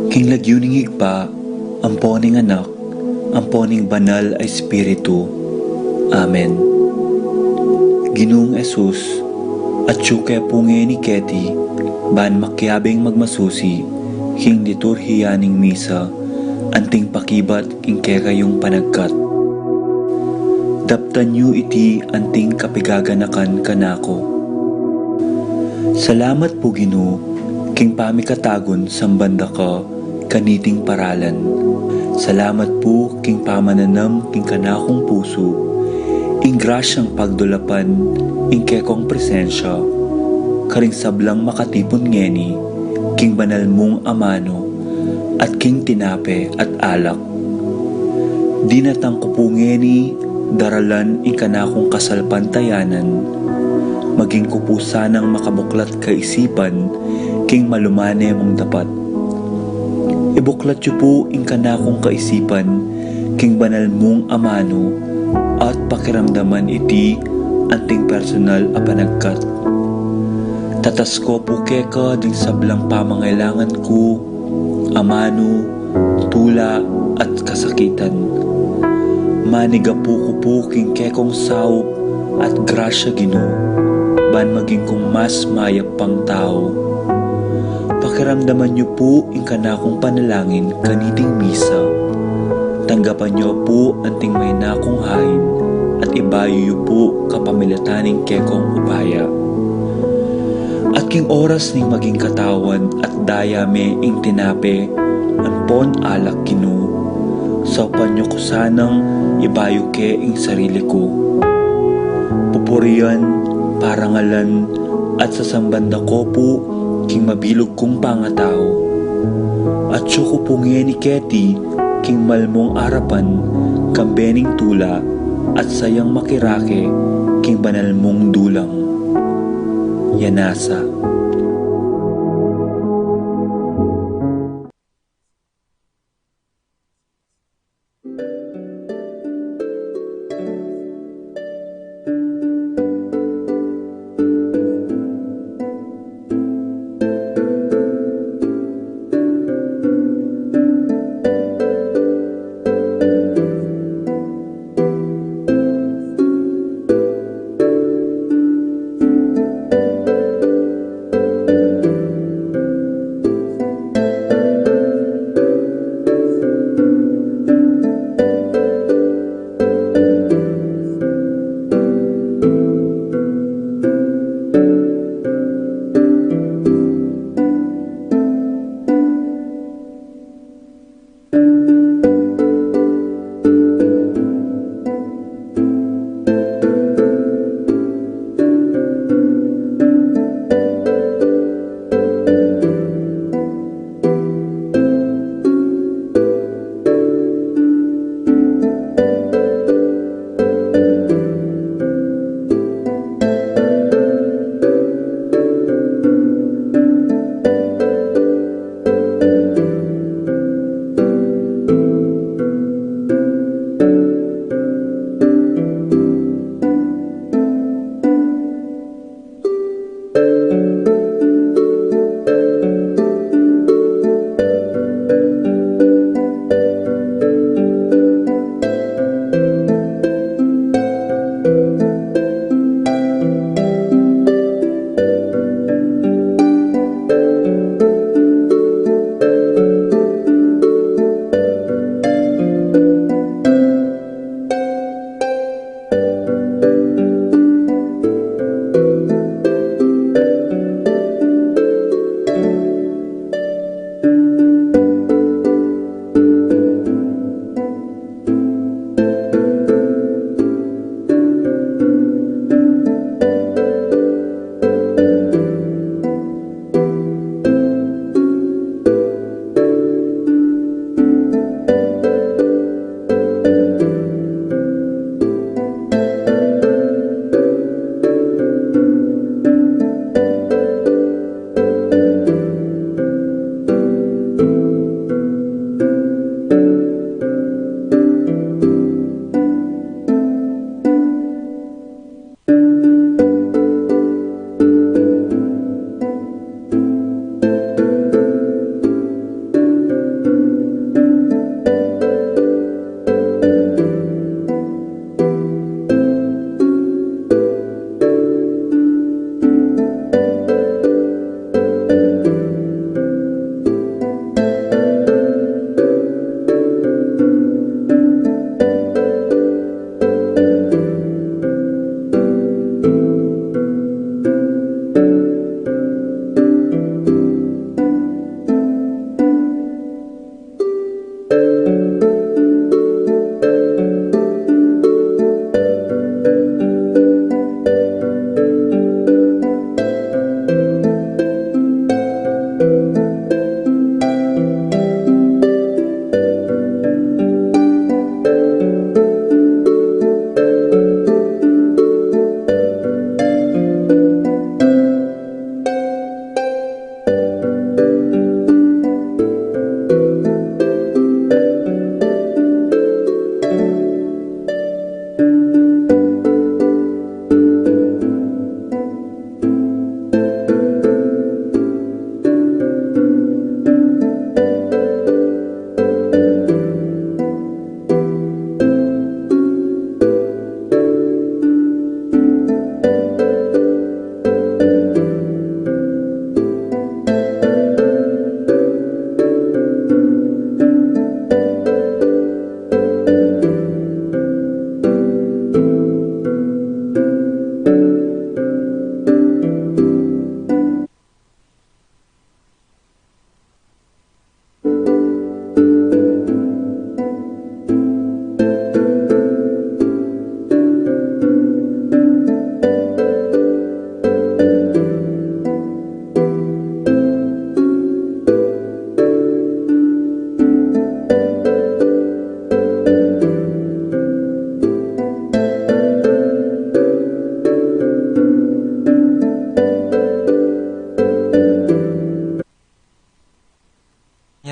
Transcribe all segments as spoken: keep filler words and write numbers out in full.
King lagyu ning Ibpa, ampo ning Anak, ampo ning Banal a Espiritu. Amen. Ginung Jesus, atyu ke pu ngeni keti, ban makiabing magmasusi king liturhiya ning misa, anting pakibat king kekayung panagkat. Daptan yu iti anting kapigaganakan kanaku. Salamat pu, Ginu, king pamikatagun samban da ka kaniting paralan. Salamat pu king pamananam king kanakung pusu ing grasyang pagdulapan ing kekong presensya karing sablang makatipun ngeni king banal mung amanu at king tinape at alak. Dinatang ku pu ngeni daralan ing kanakung kasalpantayanan, maging ku pu sanang makabuklat kaisipan king malumane mung dapat. Ibuklat yu pu ing kanakung kaisipan king banal mung amanu at pakiramdaman iti anting personal a panagkat. Tatas ku pu keka ding sablang pamangailangan ku, amanu, tula, at kasakitan. Manigapu ku pu king kekong saup at grasya, Ginu, ban maging kung mas mayap pang tau. Pakiramdaman yu pu ing kanakung panalangin kaniting misa. Tanggapan yu pu anting mayna kung hain at ibayu yu pu kapamilatan ning kekong upaya. At king oras ning maging katawan at daya me ing tinape ampon alak, Ginu, saupan yu ku sanang ibayu ke ing sarili ku. Pupurian, parangalan, at sasamban da ko pu king mabilug kung pangatau. Atyu ku pu ngeni keti king malmung arapan, kambe ning tula at sayang makirake king banal mung dulang. Yanasa.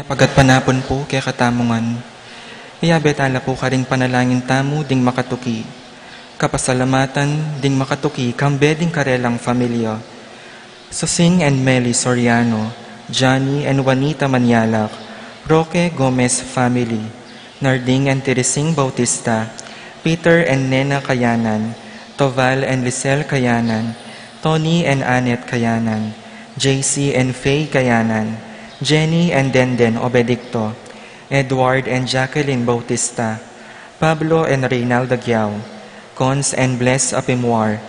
Magandang panapun pu kekatamu ngan. Iyabe tala pu karing panalangin tamu ding makatuki. Kapasalamatan ding makatuki kambe ding karelang familia. Susing and Meli Soriano, Johnny and Juanita Manialak, Roque Gomez family, Narding and Teresing Bautista, Peter and Nena Kayanan, Toval and Lisel Kayanan, Tony and Annette Kayanan, J C and Faye Kayanan, Jenny and Denden Obedicto, Edward and Jacqueline Bautista, Pablo and Reynalda Giao, Cons and Bless Apimuar,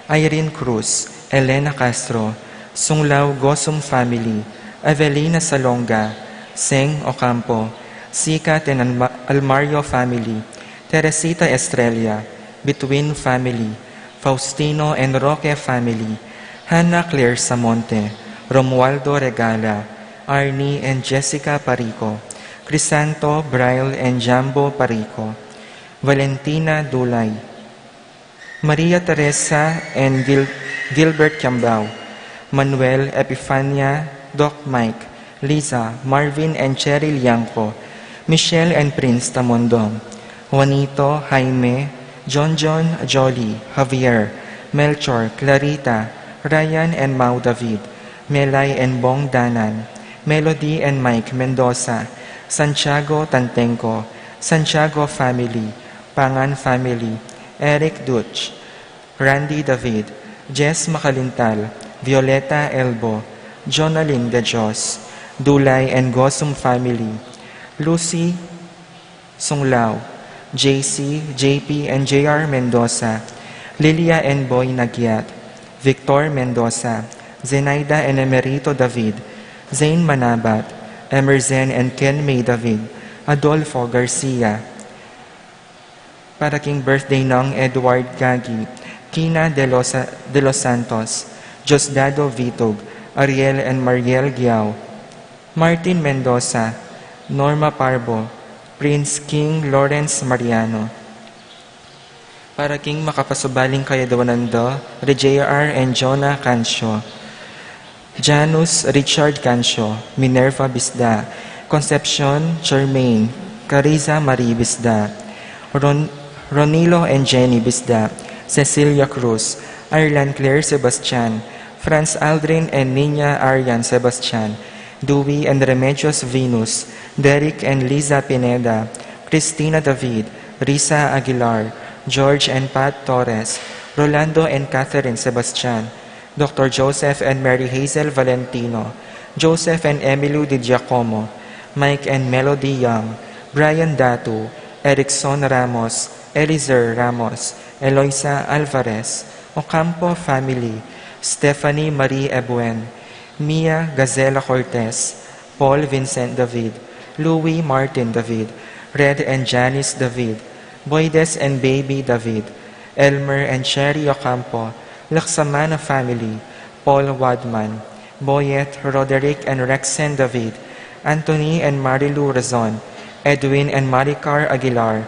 Irene Cruz, Elena Castro, Sunglao Gosum family, Evelina Salonga, Seng Ocampo, Sikat and Alma-, Almario family, Teresita Estrella, Between family, Faustino and Roque family, Hannah Claire Samonte, Romualdo Regala, Arnie and Jessica Parico, Crisanto, Brian and Jambo Parico, Valentina Dulay, Maria Teresa and Gil-, Gilbert Kiambao, Manuel, Epifania, Doc Mike, Liza, Marvin and Cherry Liangco, Michelle and Prince Tamondong, Juanito, Jaime, John John, Jolly, Javier, Melchor, Clarita, Ryan and Mau David, Melay and Bong Danan, Melody and Mike Mendoza, Santiago Tantenco, Santiago family, Pangan family, Eric Dutch, Randy David, Jess Macalintal, Violeta Elbo, Jonalyn De Dios, Dulay and Gosum family, Lucy Sunglao, J C, J P and J R Mendoza, Lilia and Boy Nagyat, Victor Mendoza, Zenaida and Emerito David, Zane Manabat, Emerzen and Ken May David, Adolfo Garcia, para king birthday nang Edward Gagi, Kina de los, de los Santos, Diosdado Vitug, Ariel and Mariel Giao, Martin Mendoza, Norma Parbo, Prince King Lawrence Mariano. Para king makapasubaling kayadwanan da, J R and Jonah Cancio. Janus Richard Cancio, Minerva Bisda, Concepcion Charmaine, Cariza Marie Bisda, Ron-, Ronilo and Jenny Bisda, Cecilia Cruz, Ireland Claire Sebastian, Franz Aldrin and Nina Arian Sebastian, Dewey and Remedios Venus, Derek and Liza Pineda, Christina David, Risa Aguilar, George and Pat Torres, Rolando and Catherine Sebastian, Doctor Joseph and Mary Hazel Valentino, Joseph and Emily Di Giacomo, Mike and Melody Young, Brian Datu, Erickson Ramos, Elizer Ramos, Eloisa Alvarez, Ocampo family, Stephanie Marie Ebuen, Mia Gazela Cortez, Paul Vincent David, Louis Martin David, Red and Janice David, Boydes and Baby David, Elmer and Cherry Ocampo, Laksamana family, Paul Wadman, Boyet, Roderick and Rexen David, Anthony and Marilu Razon, Edwin and Maricar Aguilar,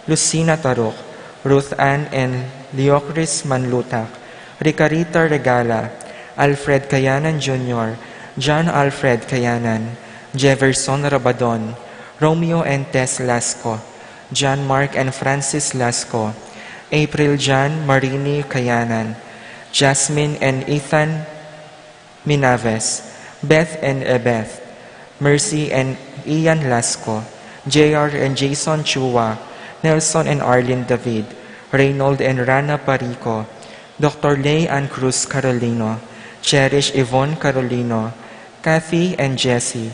Lucina Taruk, Ruth Ann and Leocris Manlutak, Ricarita Regala, Alfred Kayanan Junior, John Alfred Kayanan, Jefferson Rabadon, Romeo and Tess Lasco, John Mark and Francis Lasco, April John Marini Kayanan, Jasmine and Ethan Minaves, Beth and Ebeth, Mercy and Ian Lasco, J R and Jason Chua, Nelson and Arlene David, Reynold and Rana Parico, Doctor Lay Ann Cruz Carolino, Cherish Yvonne Carolino, Kathy and Jesse,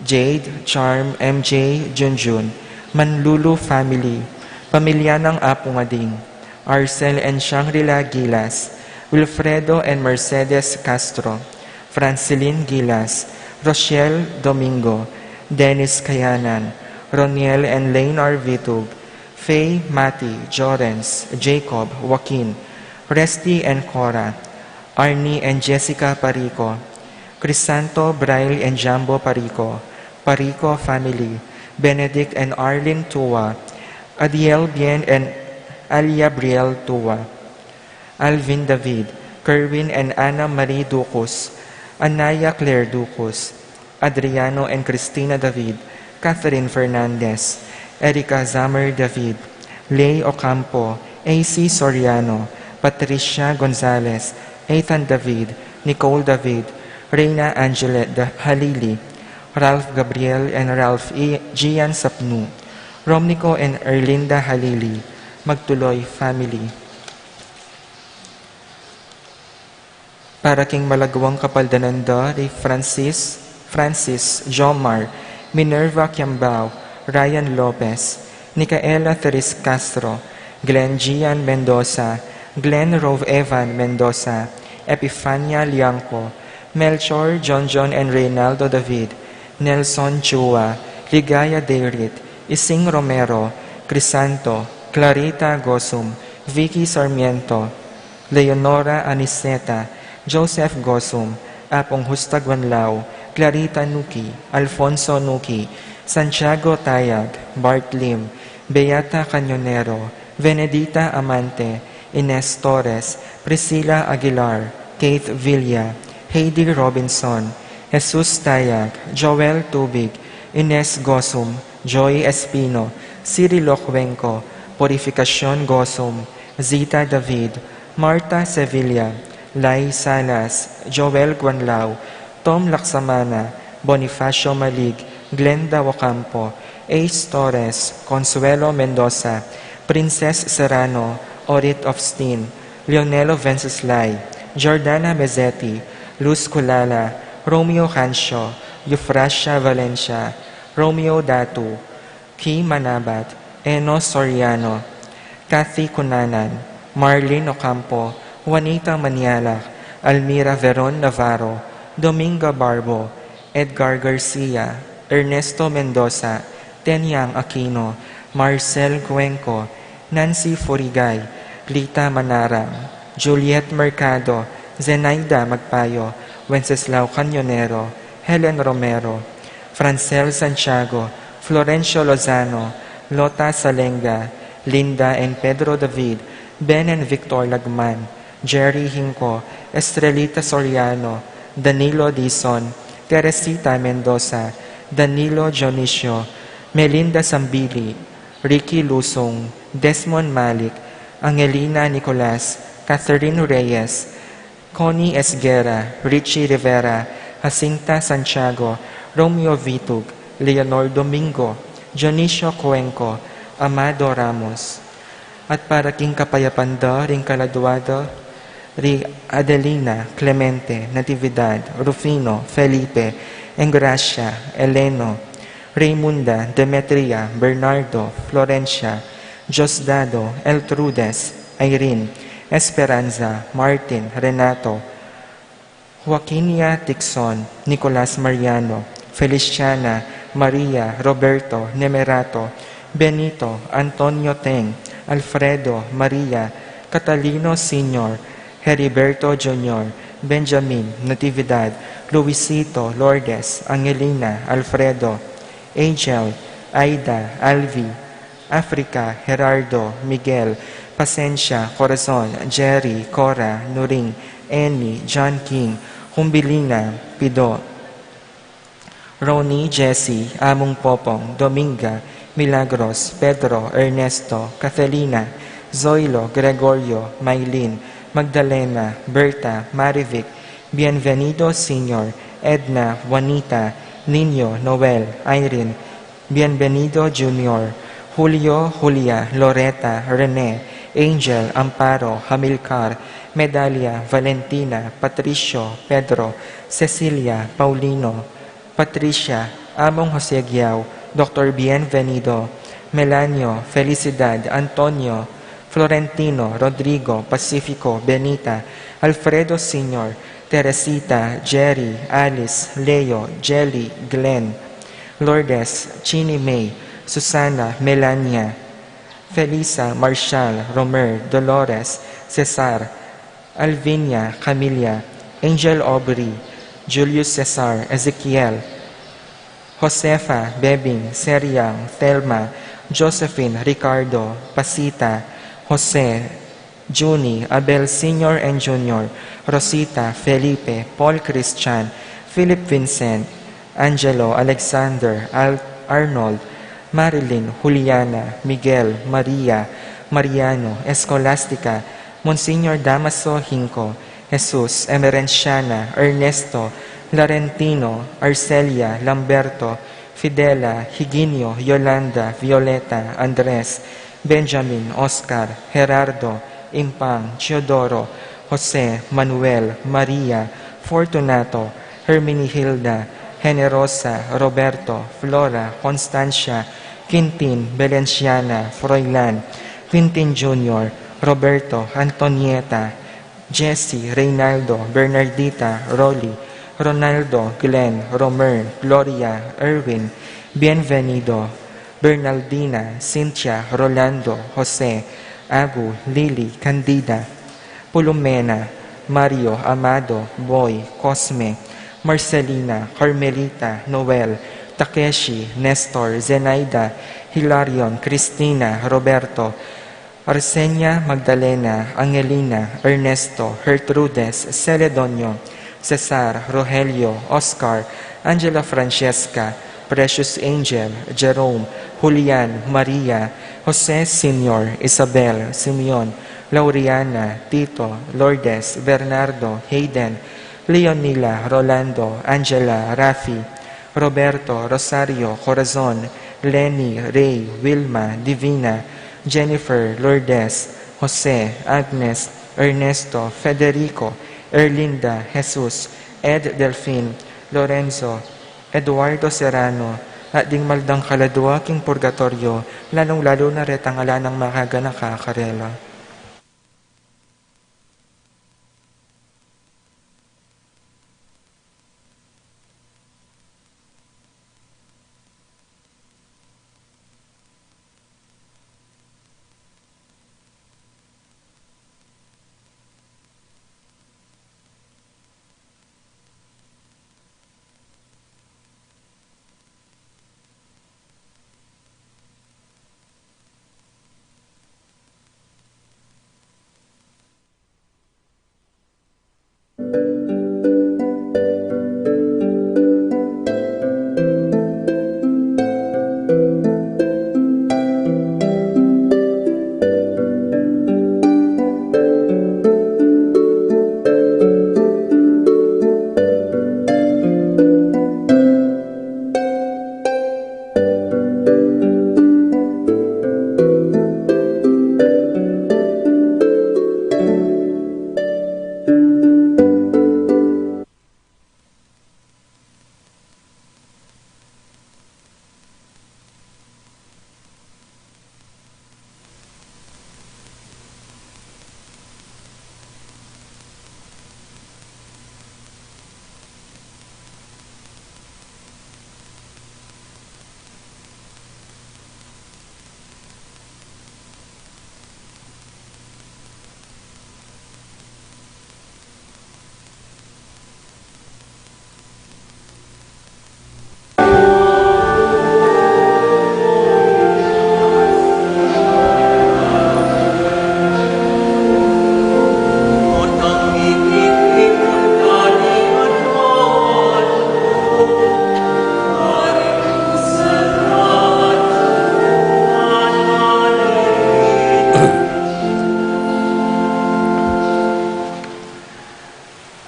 Jade, Charm, M J, Junjun, Manlulu family, pamilya nang Apu Ngading, Arcel and Shangri-La Gilas, Wilfredo and Mercedes Castro, Francilin Gilas, Rochelle Domingo, Dennis Kayanan, Roniel and Lane R. Vitug, Faye, Mati, Jorens, Jacob, Joaquin, Resty and Cora, Arnie and Jessica Parico, Crisanto, Braille and Jambo Parico, Parico family, Benedict and Arlene Tua, Adiel Bien and Alia Briel Tua, Alvin David, Kerwin and Anna Marie Ducos, Anaya Claire Ducos, Adriano and Cristina David, Catherine Fernandez, Erica Zammer David, Lay Ocampo, A C Soriano, Patricia Gonzalez, Ethan David, Nicole David, Reina Angelet Da- Halili, Ralph Gabriel and Ralph E. Gian Sapnu, Romnico and Erlinda Halili, Magtuloy family. Para king malagwang kapaldanan da ri Francis, Francis Jomar, Minerva Kiambao, Ryan Lopez, Nicaela Teres Castro, Glenn Gian Mendoza, Glenn Rove Evan Mendoza, Epifania Liangco, Melchor John John and Reynaldo David, Nelson Chua, Ligaya Deirit, Ising Romero, Crisanto, Clarita Gosum, Vicky Sarmiento, Leonora Aniceta, Joseph Gosum, Apong Husta Guanlao, Clarita Nuki, Alfonso Nuki, Santiago Tayag, Bart Lim, Beata Cañonero, Venedita Amante, Ines Torres, Priscilla Aguilar, Kate Villa, Heidi Robinson, Jesus Tayag, Joel Tubig, Ines Gosum, Joy Espino, Cirilo Cuenco, Purificacion Gosum, Zita David, Martha Sevilla, Lai Salas, Joel Guanlao, Tom Laksamana, Bonifacio Malig, Glenda Ocampo, Ace Torres, Consuelo Mendoza, Princess Serrano, Orit Ofstin, Leonelo Venceslay, Jordana Mezzetti, Luz Culala, Romeo Cancio, Eufrasia Valencia, Romeo Datu, Ki Manabat, Eno Soriano, Kathy Cunanan, Marlene Ocampo, Juanita Manialak, Almira Veron Navarro, Dominga Barbo, Edgar Garcia, Ernesto Mendoza, Tenyang Aquino, Marcel Cuenco, Nancy Furigay, Lita Manarang, Juliet Mercado, Zenaida Magpayo, Wenceslao Cañonero, Helen Romero, Francel Santiago, Florencio Lozano, Lota Salenga, Linda and Pedro David, Ben and Victor Lagman, Jerry Hinco, Estrelita Soriano, Danilo Dizon, Teresita Mendoza, Danilo Dionisio, Melinda Sambili, Ricky Lusung, Desmond Malik, Angelina Nicolas, Catherine Reyes, Connie Esguerra, Richie Rivera, Jacinta Santiago, Romeo Vitug, Leonor Domingo, Dionisio Cuenco, Amado Ramos. At para king kapayapan da ring kaladua da, ri Adelina, Clemente, Natividad, Rufino, Felipe, Engracia, Eleno, Raymunda, Demetria, Bernardo, Florencia, Diosdado, Eltrudes, Irene, Esperanza, Martin, Renato, Joaquinia Tixon, Nicolas Mariano, Feliciana, Maria, Roberto, Nemerato, Benito, Antonio Teng, Alfredo, Maria, Catalino Senior, Heriberto Junior, Benjamin, Natividad, Luisito, Lourdes, Angelina, Alfredo, Angel, Aida, Alvi, Africa, Gerardo, Miguel, Pasensia, Corazon, Jerry, Cora, Nuring, Annie, John King, Humbilina, Pido, Ronnie, Jesse, Among Popong, Dominga, Milagros, Pedro, Ernesto, Cathelina, Zoilo, Gregorio, Maylin, Magdalena, Berta, Marivic, Bienvenido Senior, Edna, Juanita, Nino, Noel, Irene, Bienvenido Junior, Julio, Julia, Loreta, Rene, Angel, Amparo, Hamilcar, Medalia, Valentina, Patricio, Pedro, Cecilia, Paulino, Patricia, Among Jose Guiao, Doctor Bienvenido, Melanio, Felicidad, Antonio, Florentino, Rodrigo, Pacifico, Benita, Alfredo Senior, Teresita, Jerry, Alice, Leo, Jelly, Glenn, Lourdes, Chini May, Susana, Melania, Felisa, Marshall, Romer, Dolores, Cesar, Alvinia, Camilla, Angel Aubrey, Julius Cesar, Ezekiel, Josefa, Bebing, Seriang, Thelma, Josephine, Ricardo, Pasita, Jose, Junie, Abel Senior and Junior, Rosita, Felipe, Paul Christian, Philip Vincent, Angelo, Alexander, Al-, Arnold, Marilyn, Juliana, Miguel, Maria, Mariano, Escolastica, Monsignor Damaso Hinco, Jesus, Emerenciana, Ernesto, Laurentino, Arcelia, Lamberto, Fidela, Higinio, Yolanda, Violeta, Andres, Benjamin, Oscar, Gerardo, Impang, Teodoro, Jose, Manuel, Maria, Fortunato, Herminihilda, Generosa, Roberto, Flora, Constancia, Quintin, Belenciana, Froilan, Quintin Junior, Roberto, Antonieta, Jesse, Reynaldo, Bernardita, Rolly, Ronaldo, Glenn, Romer, Gloria, Erwin, Bienvenido, Bernaldina, Cynthia, Rolando, Jose, Agu, Lily, Candida, Pulumena, Mario, Amado, Boy, Cosme, Marcelina, Carmelita, Noel, Takeshi, Nestor, Zenaida, Hilarion, Cristina, Roberto, Arsenia, Magdalena, Angelina, Ernesto, Gertrudes, Celedonio, Cesar, Rogelio, Oscar, Angela Francesca, Precious Angel, Jerome, Julian, Maria, Jose Senior, Isabel, Simeon, Lauriana, Tito, Lourdes, Bernardo, Hayden, Leonila, Rolando, Angela, Rafi, Roberto, Rosario, Corazon, Lenny, Ray, Wilma, Divina, Jennifer, Lourdes, Jose, Agnes, Ernesto, Federico, Erlinda, Jesus, Ed, Delfin, Lorenzo, Eduardo Serrano, at ding maldang kaladua king purgatoryo, lalung-lalu na retang ala nang makaganaka karela.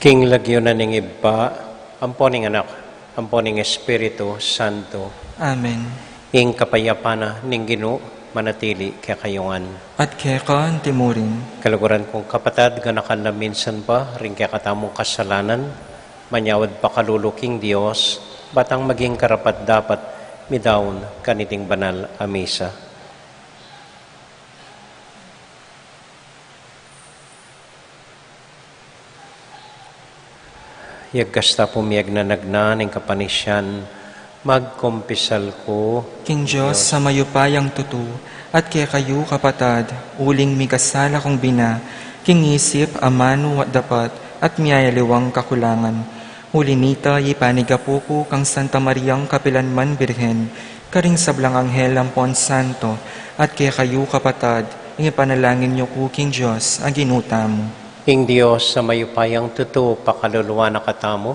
King lagyu na ning Ibpa, ampo ning Anak, ampo ning Espiritu Santo. Amen. Ing kapayapan na ning Ginu manatili kekayu ngan. At keka antimurin. Kaluguran kung kapatad, ganakan na minsan pa ring kekatamung kasalanan, manyawad pakalulu king Dios, batang maging karapat-dapat midaun kaniting banal a misa. Yagasta pu miyagnanagnan ing kapanisian, magkumpisal ku king Dios a mayupayang tutu, at kekayu, kapatad, uling mikasala kung bina, king isip, amanu, at dapat, at miyayaliwang kakulangan. Uli nita, ipanigapu ku kang Santa Mariang kapilanman Birhen, karing sablang anghel ampon santo, at kekayu, kapatad, ing ipanalangin yu ku king Dios a Ginu tamu. Ing Dios a mayupayang tutu pakaluluan na katamu.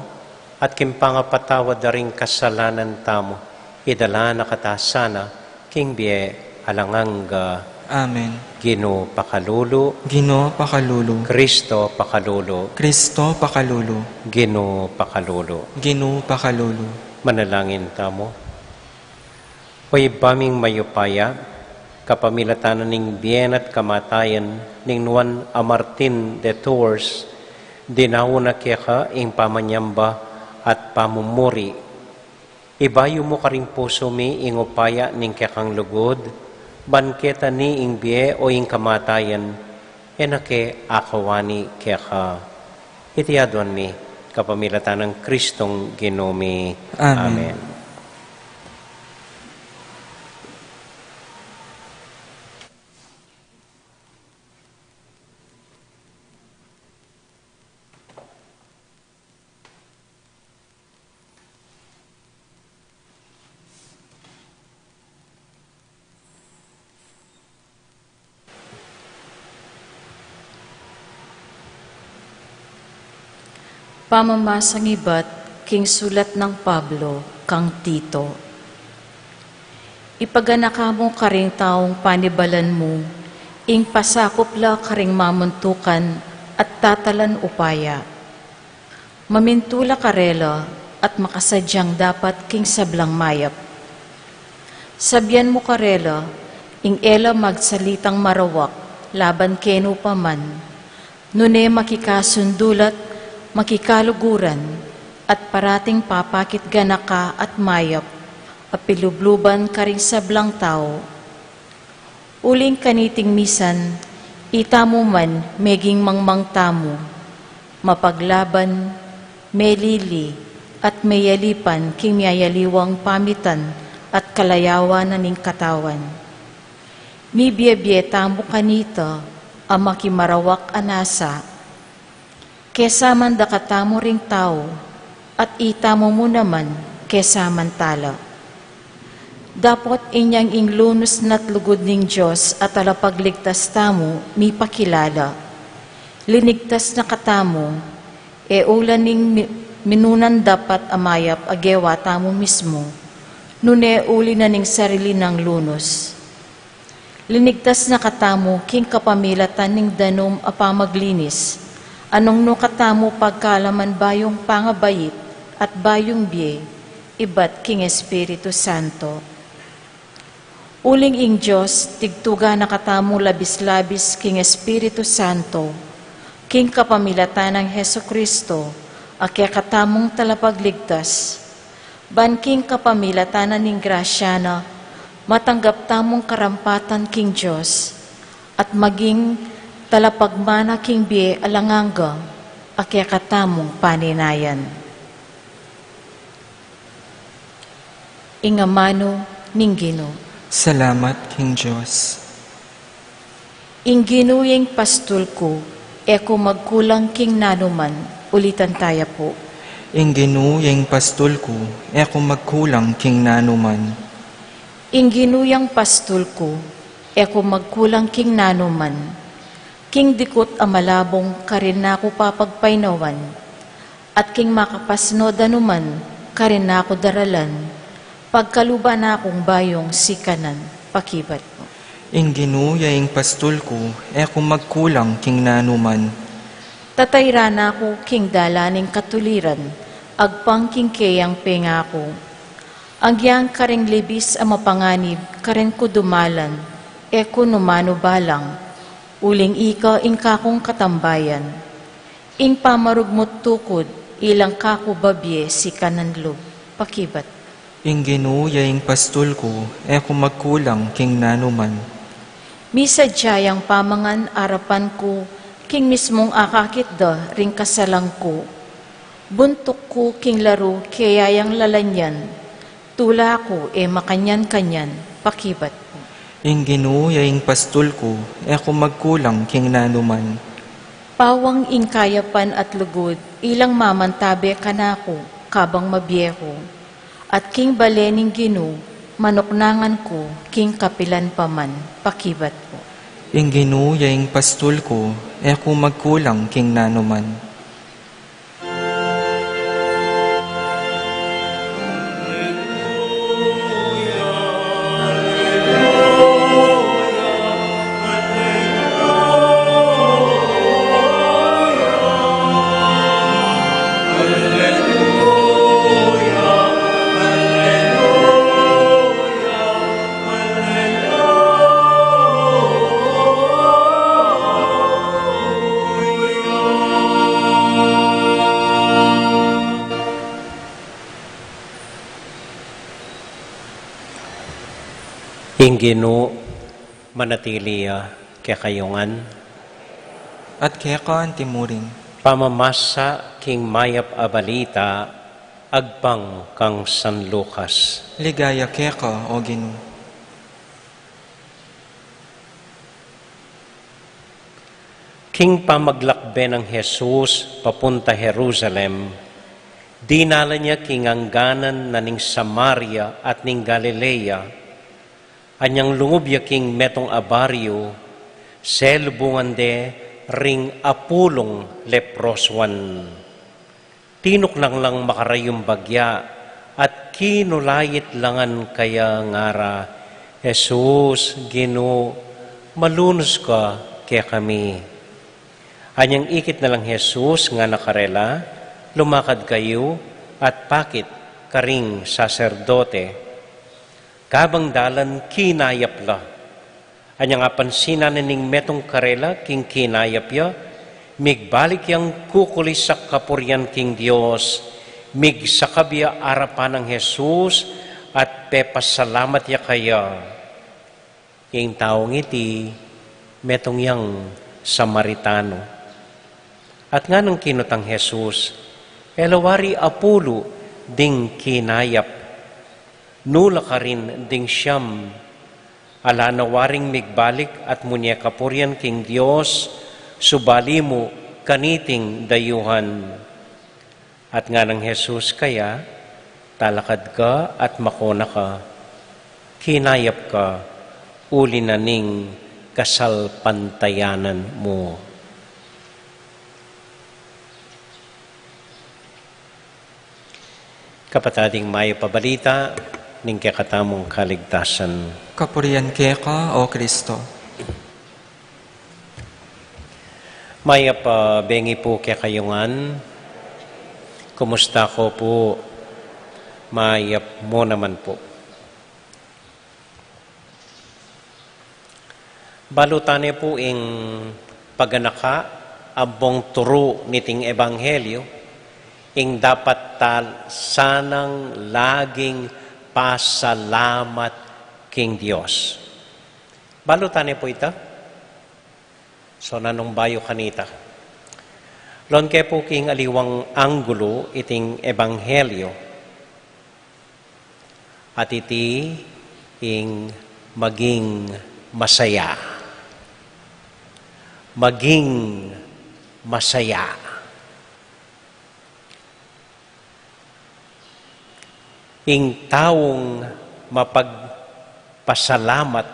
at king pangapatawad da ring kasalanan tamu, idala na kata sana king bie alang angga. Amen. Ginu, pakalulu. Ginu, pakalulu. Kristo, pakalulu. Kristo, pakalulu. Ginu, pakalulu. Ginu, pakalulu. Manalangin tamu. O Ibpa ming mayupaya, kapamilatan na ning bie na at kamatayan ning nuan a Martin de Tours, dinaun na keka ing pamanyamba at pamumuri. Ibayu mu karing pusu mi ing upaya ning kekang lugud, ban keta ni ing bie o ing kamatayan, e na ke akawani keka. Iti aduan mi, kapamilatan nang Kristong Ginu mi. Amen. Amen. Pamamasang ibat king sulat nang Pablo kang Tito. Ipaganaka mu karing taung panibalan mu ing pasakup la karing mamuntukan at tatalan upaya. Mamintu la karela at makasadyang dapat king sablang mayap. Sabian mu karela ing e la magsalitang marawak laban kenu pa man, nune makikasundulat, makikaluguran, at parating papakit ganaka at mayap a pilubluban karing sablang tau. Uling kaniting misan, itamu man meging mangmang tamu, mapaglaban, melili, at meyalipan king miyayaliwang pamitan at kalayawan na ning katawan. Mibie-bie tamu kanita a makimarawak a nasa, kesaman da katamu ring tau, at itamu mu naman kesaman tala. Dapot inyang ing lunus na't lugud ning Dios a Talapagligtas tamu mipakilala. Linigtas na katamu, e ula ning mi-, minunan dapat a mayap a gewa tamu mismu, nune uli na ning sarili nang lunus. Linigtas na katamu king kapamilatan ning danum a pamaglinis, a nung nu katamu pagkalaman bayung pangabait at bayung bie, ibat king Espiritu Santo. Uling ing Dios, tigtuga na katamu labis-labis king Espiritu Santo, king kapamilatan nang Jesucristo, a kekatamung Talapagligtas, ban king kapamilatan na ning grasya na, matanggap tamung karampatan king Dios, at maging talapagmana king bie alang angga a kekatamung paninayan. Ing amanu ning Ginu. Salamat king Dios. Ing Ginu ya ing pastul ku, e ku magkulang king nanuman. Ulitan taya pu. Ing Ginu ya ing pastul ku, e ku magkulang king nanuman. Ing Ginu yang pastul ku, e ku magkulang king nanuman. King dikut a malabung karin na ku papagpainawan, at king makapasnud a numan karin na ku daralan, pagkaluban na kung bayung sikanan. Pakibat pu. Ing Ginu ya ing pastul ku, e ku magkulang king nanuman. Tatayran na ku king dalan ning katuliran, agpang king keyang pengaku. Agyang karing libis a mapanganib karin ku dumalan, e ku nu manubalang, uling ika ing kakung katambayan. Ing pamarugmut tukud, ilang kaku babie sikanan lub. Pakibat. Ing Ginu ya ing pastul ku, e ku magkulang king nanuman. Misadya yang pamangan arapan ku, king mismung akakit da ring kasalang ku. Buntuk ku king laru keya yang lalanyan, tula ku e makanyan-kanyan. Pakibat pu. Ing Ginu ya ing pastul ku, e ku magkulang king nanuman. Pawang ing kayapan at lugud, ilang mamantabe kanaku, kabang mabie ku. At king bale ning Ginu, manuknangan ku, king kapilan pa man. Pakibat pu. Ing Ginu ya ing pastul ku, e ku magkulang king nanuman. Ing Ginu manatili ya kekayu ngan. At keka antimurin. Pamamasa king mayap a balita agpang kang San Lucas. Ligaya keka, O Ginu. King pamaglakbe nang Jesus papunta Jerusalem, dinalan ya king angganan na ning Samaria at ning Galilea. Anyang lungub ya king metung a baryu, selubungan de ring apulung leprosuan. Tinuknang lang makarayumbag ya at kinulayit la ngan kaya ngara, "Jesus, Ginu, malunus ka kekami." Anyang ikit na lang Jesus ngana karela, "Lumakad kayu at pakit karing saserdote." Kabang dalan kinayap la. Anyang apansinan na ning metung karela king kinayap ya, migbalik yang kukulis a kapurian king Dios, migsakab ya arapan nang Jesus at pepasalamat ya kaya. Ing taung iti metung yang Samaritano. At nganang kinutang Jesus, "E la wari apulu ding kinayap? Nu la karin ding siam?" Ala na waring migbalik at munye kapurian king Dios, subali mu kaniting dayuhan. At nganang Jesus kaya, "Talakad ka at makuna ka. Kinayap ka, uli na ning kasalpantayanan mu." Kapatad, ing mayap a balita ning kekatamung kaligtasan. Kapurian keka, O Kristo. Mayap a bengi pu kekayu ngan. Kumusta ko pu? Mayap mu naman pu. Balu tane pu ing paganaka ampong turu niting ebanghelyo, ing dapat ta sanang laging pasalamat king Dios. Balu tane pu ita? So, nanung bayu kanita? Lawan ke pu king aliwang anggulu iting ebanghelyo. At iti ing maging masaya. Maging masaya. Ing taung mapagpasalamat,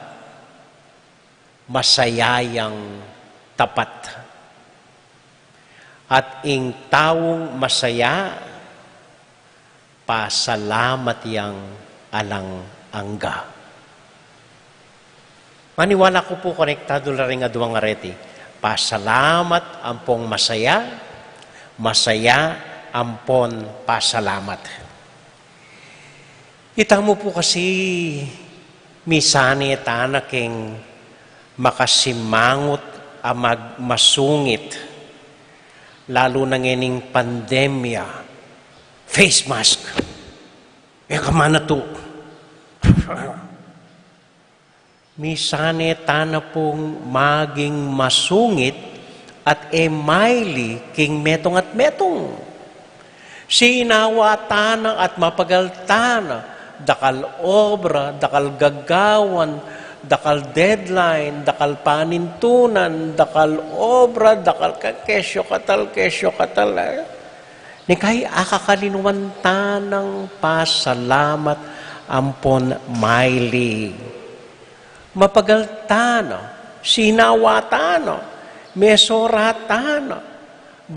masaya yang tapat. At ing taung masaya, pasalamat yang alang angga. Maniwala ku pu konektadu la ring aduang areti. Pasalamat ampong masaya, masaya ampon pasalamat. Ita mu pu kasi misane tana keng makasimangut a magmasungit, lalu na ngening pandemya, face mask. E ka manatu. Misane tana pung maging masungit at e maili king metung at metung. Sinawa tana at mapagal tana, dakal obra, dakal gagawan, dakal deadline, dakal panintunan, dakal obra, dakal ka-, kesyo katal, kesyo katal, e. Ni kay akakalinuan tanang pasalamat ampon maili. Mapagal tana, sinawa tana, mesora tana,